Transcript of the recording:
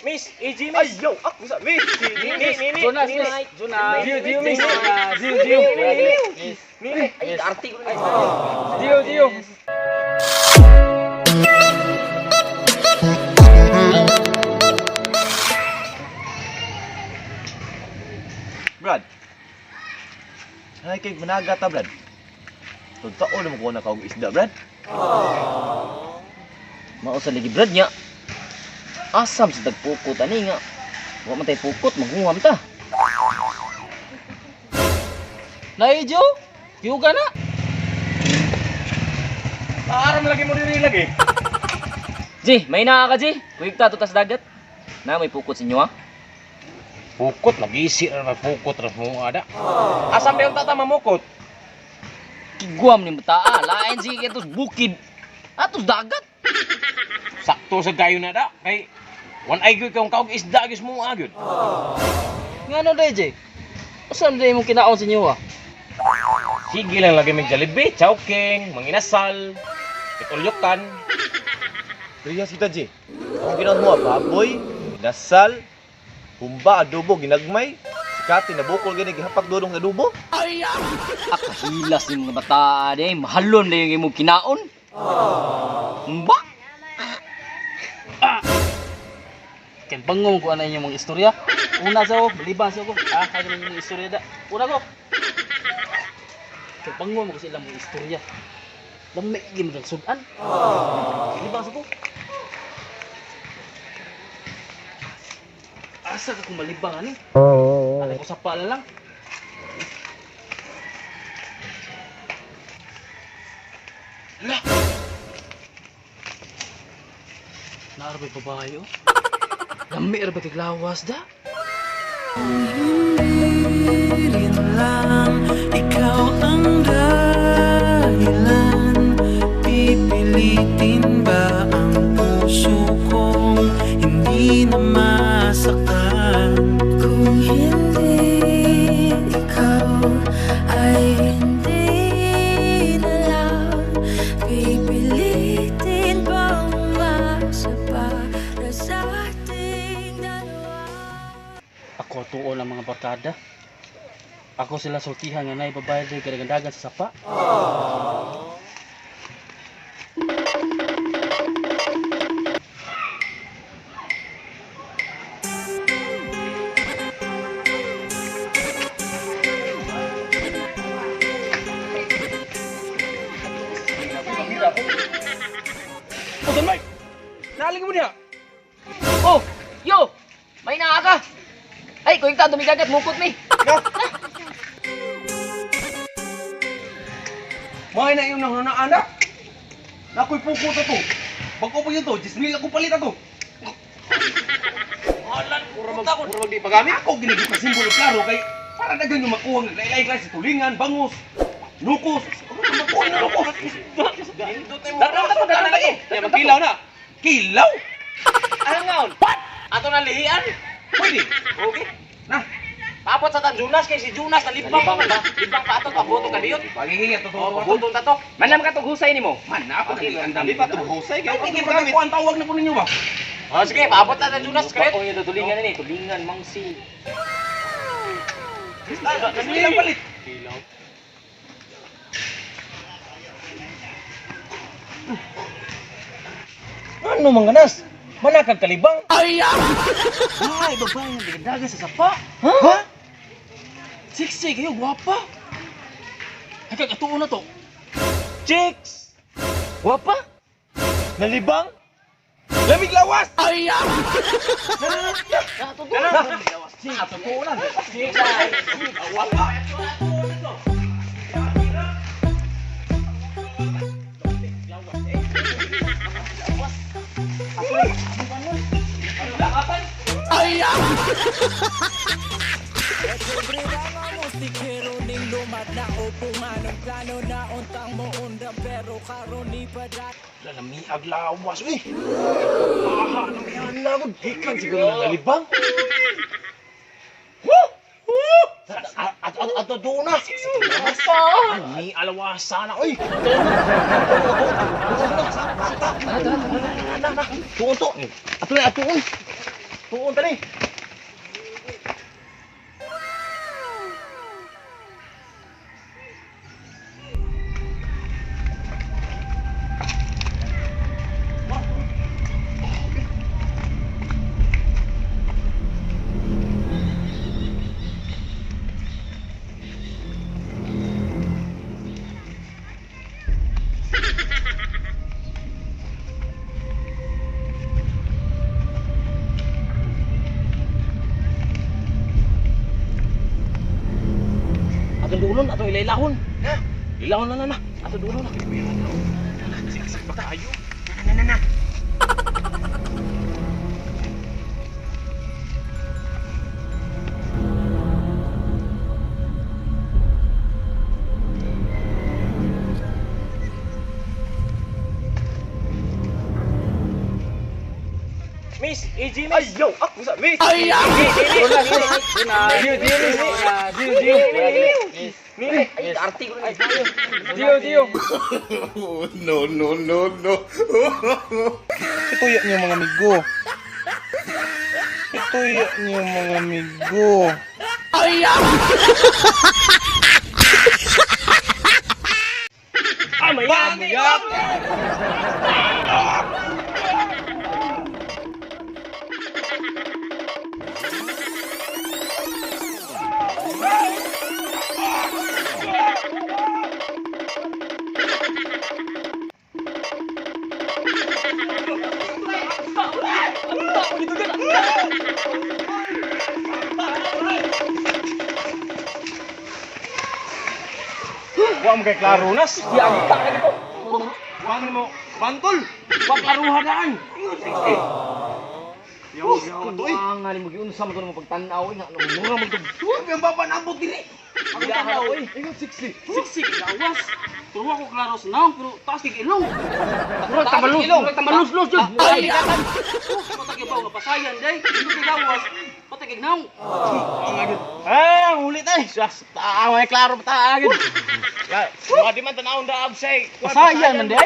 Miss, AG miss. Ay, yo, ako sa miss. Nini, nini. Jonas, nini. miss. Jonas. Gio, Gio, miss. Jonas. Gio, Gio. Nini, Miss. nini. Ay, arte ko na. Gio, Gio. Brad. Ay, kay managa ta, Brad. Tugtao na mo ko na kaog isda, Brad. Mao sa lagi brad nya. Asam sa dagpukot ani nga. Wa man tay pukot, maghuwam ta. Nay, Gio. Gio ka na. Aaram lagi mo diri lagi. Ji, may naa ka Ji. Kuyog ta tutas dagat. Na may pukot sa inyo ha. Pukot lagi isi ra pukot ra mo ada. Asam na yung tata mamukot? Kiguam ni bataa, lain sige atos bukid. Atos dagat. Sakto sa gayo na da kay one eye gyud kang kaog isda gyud mo gyud. Nga ano, day, Jay? Usan day mong kinaon sa inyo, ah? Sige lang lagi mig Jollibee, Chowking, manginasal, pitulyokan. Priya sita, G. Ang ginaon mo, ah, baboy, nasal, humba, adobo, ginagmay. Sikati, nabukol gani, gihapak dudong sa adobo. Akahilas ni mga bataa day, mahalon na yung imong kinaon. Ba? Kay bangong ko ana inyong mga istorya. Una sa ko, balibang sa ko. Ah, kaya naman yung mga istorya da. Una ko. Kay bangong ko sila mga istorya. Lami gyud mo sudan. Balibang sa ko. Asa ka kung malibang ani? Alay ko sa pala lang. Ala. Naarbay babae oh. Lami ra ba kay lawas da? Hindi rin lang ikaw ang dahilan. Pipilitin ba ang puso kong hindi na masaktan? Kung hindi ikaw ay hindi na lang, pipilitin bang umasa para sa ating dalawa? Ako tuon ang mga barkada. Ako sila sultihan nga nay babae day kadagandagan sa sapa. Usan, Mike! Naaling mo niya! Oh, yo! May naa ka. Ay, kuyog ta dumidagat mukot ni. Mga na iyong nahuna anak! Nakoy pukot na to! Bago pa yun to, 10,000 ako palit ato! Alan, murag di pagamit. Ako ginigit na simbolo klaro kay para na ganyan makuha ng laylay klase tulingan, bangus, nukos. Ano na makuha ng nukos? Dara ta dara lagi. Ya, magkilaw na. Kilaw? Angaon. What? Ato na lihian. Pwede. Okay. Na. Paapot sa tan Jonas kay si Jonas nalibang pa man ba? Libang pa ato paboto kadiyot. Pagihingi to Oh, paboto ta to. Manam ka tong husay nimo. Man na ako Di pa tumuhusay, kaya Ay, hindi pa kuan tawag na ko ninyo ba? Oh, sige, paabot ta tan Jonas kret. Oh, yung tulingan ni, tulingan mangsi. Kilaw palit. Ano mga nas? Manakag kalibang. Ay, babae nga dagandagan sa sapa. Ha? Sexy kayo, gwapa. Ay kag atuon na to. Chicks! Wapa? Nalibang? Lamig lawas. Lalamiag lawas uy. Aha, namian na ko. Gikan siguro na nalibang. At at at doon na. Ni alawasa na oy. Tuon to. Ato na atuon. Tuon tani. Atong dulon, atong ilailahon. Ha? Ilahon na na na. Atong dulon na. Siksik pa kayo. Miss, AJ Ay, yo, ako sa miss. Ay! Gio, Gio, Gio, Gio, Gio. Ay, arte ko na. Gio, Gio. Ituya niyo mga amigo. Ituya niyo mga amigo. Ay, mayag! Wa mo kay klaro nas. Di ang ta ko. Wa mo bantol. Wa klaruhan daan. Yo, yo, to eh. Ang nga mo giunsa man to mo pagtan-aw nga mura man to. Huwag yung babanabot diri. Ang tanaw eh. Ingon 60. Siksik lawas. Pero wa ko klaro sa naong pero taas kay ilong. Murag tamalus, murag tamalus-lus jud. Ay! Patag ibaw nga pasayan day. Hindi kay lawas. Patag kay naong. Ah, ulit ay. Sus, taa may klaro pa taa gid. Wa di man tanawon daab say. Pasayan man day.